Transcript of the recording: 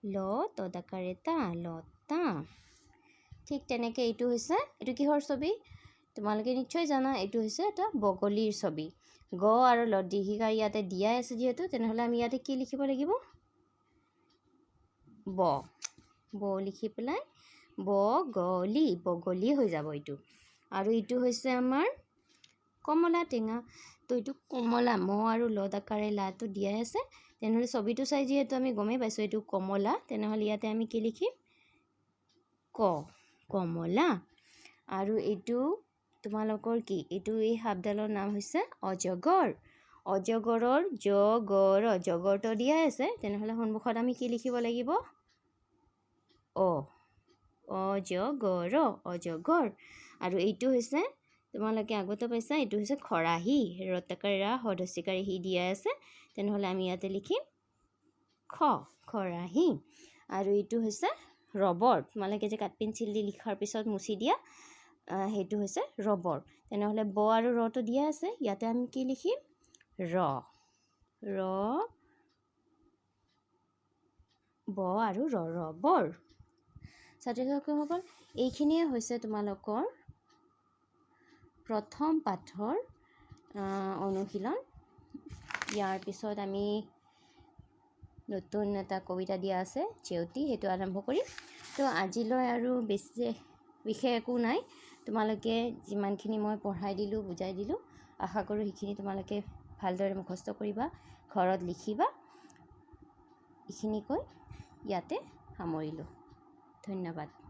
ল তদাকাৰে তা, লতা। ঠিক তেনেকৈ এইটো হৈছে, এইটো কিহৰ ছবি তোমালোকে নিশ্চয় জানা? এইটো হৈছে এটা বগলীৰ ছবি। গ আৰু ল দীৰ্ঘিকাৰ ইয়াতে দিয়াই আছে যিহেতু, তেনেহ'লে আমি ইয়াতে কি লিখিব লাগিব? ব। ব লিখি পেলাই বগলী, বগলী হৈ যাব এইটো। আৰু এইটো হৈছে আমাৰ কমলা টেঙা। তো এইটো কমলা, ম আৰু ল আকাৰে লাটো দিয়াই আছে, তেনেহ'লে ছবিটো চাই যিহেতু আমি গমেই পাইছোঁ এইটো কমলা, তেনেহ'লে ইয়াতে আমি কি লিখিম? ক, কমলা। আৰু এইটো তোমালোকৰ কি? এইটো, এই সাপডালৰ নাম হৈছে অজগৰ। অজগৰৰ জ গ ৰ, জগৰটো দিয়াই আছে, তেনেহ'লে সন্মুখত আমি কি লিখিব লাগিব? অ, অজগৰ, অজগৰ। আৰু এইটো হৈছে, তোমালোকে আগতে পাইছা, এইটো হৈছে খৰাহী। ৰতকাৰ ৰা হদস্বীকাৰে হি দিয়া আছে, তেনেহ'লে আমি ইয়াতে লিখিম খ, খৰাহী। আৰু এইটো হৈছে ৰবৰ। তোমালোকে যে কাঠ পেঞ্চিল দি লিখাৰ পিছত মুচি দিয়া, সেইটো হৈছে ৰবৰ। তেনেহ'লে ব আৰু ৰটো দিয়া আছে, ইয়াতে আমি কি লিখিম? ৰ, ৰ, ব আৰু ৰ, ৰবৰ। ছাত্ৰ ছাত্ৰীসকল, এইখিনিয়ে হৈছে তোমালোকৰ প্ৰথম পাঠৰ অনুশীলন। ইয়াৰ পিছত আমি নতুন এটা কবিতা দিয়া আছে জেউতি, সেইটো আৰম্ভ কৰিম। তো আজিলৈ আৰু বেছি বিশেষ একো নাই। তোমালোকে যিমানখিনি মই পঢ়াই দিলোঁ, বুজাই দিলোঁ, আশা কৰোঁ সেইখিনি তোমালোকে ভালদৰে মুখস্থ কৰিবা, ঘৰত লিখিবা। এইখিনি কৈ ইয়াতে সামৰিলোঁ। ধন্যবাদ।